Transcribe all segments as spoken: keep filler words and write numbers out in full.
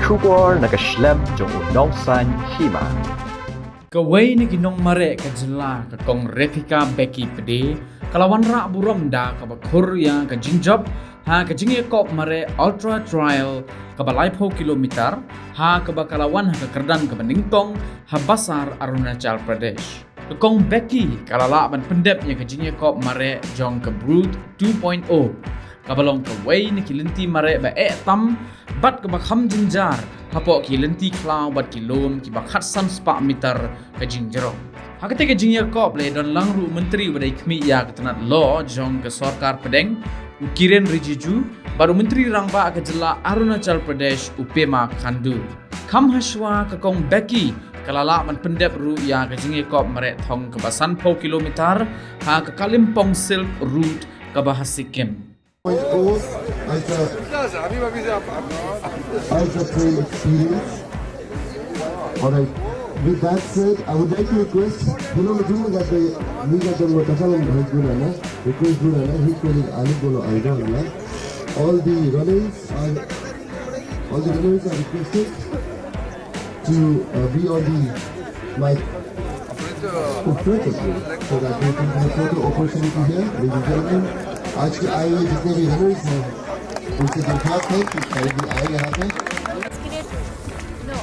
Khubor na ka shlem jong u nongsaiñ hima. Kawei na ki nongmareh ka jylla, ka Kong Rebecca Becky Pede, ka la wanrah burom da kaba khur ïa ka jingjop ha ka jingïakop mareh Ultra Trail kaba laiphew kilometer, ha kaba ka la wan ha ka kyrdan kaba nyngkong ha Basar, Arunachal Pradesh. Ka Kong Becky ka la lah ban pyndep ïa ka jingïakop mareh jong ka Brood two point oh, kaba long kawei na ki lynti mareh ba eh tam bad kaba kham jynjar hapoh ki lynti khlaw bad ki lum kiba khatsan spah meter ka jingjrong. Ha katei ka jingïakop la ïadon lang ruh u Myntri uba dei khmih ïa ka tnat law jong ka sorkar pdeng, u Kiren Rijiju, bad u Myntri Rangbah ka jylla Arunachal Pradesh, u Pema Khandu. Kham hashwa, ka Kong Becky ka la lah ban pyndep ruh ïa ka jingïakop mareh thong kaba sanphew kilometer ha ka Kalimpong Silk Route kaba ha Sikkim. Point oh as a, as a train experience. All right. With that said, I would like to request, hello, request guna na, request guna na, all the runners are, all the runners are requested to, uh, be on the mic. Operator, so that we can have photo opportunity here, ladies and gentlemen. आज के आए हुए जितने भी runners हैं, उनसे दरखास्त है कि kindly आए यहाँ पे। इसके लिए, no,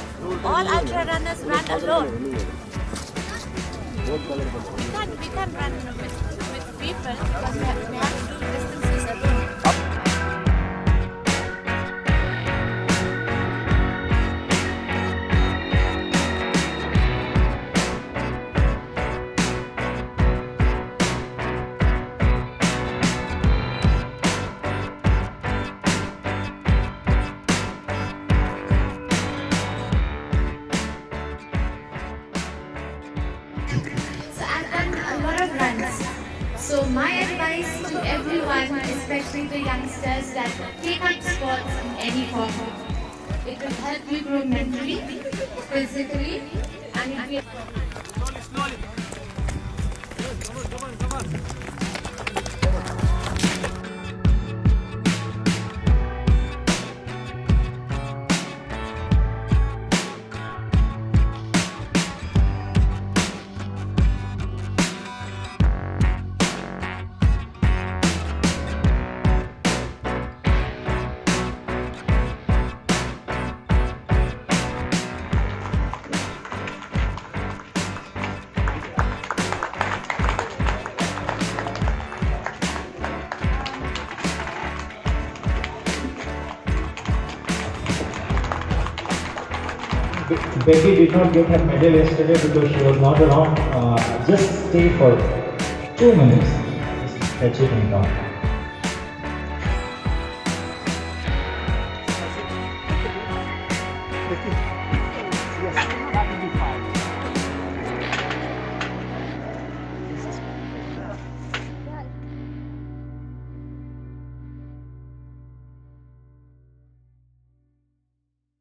all ultra runners run alone. We can't, we can't run with, with people because we have, we have to do distances alone. So I've done a lot of runs. So my advice to everyone, especially the youngsters, that take up sports in any form. It will help you grow mentally, physically, and it will Be-, Becky did not get her medal yesterday because she was not around. Uh, just stay for two minutes. Just fetch it and come.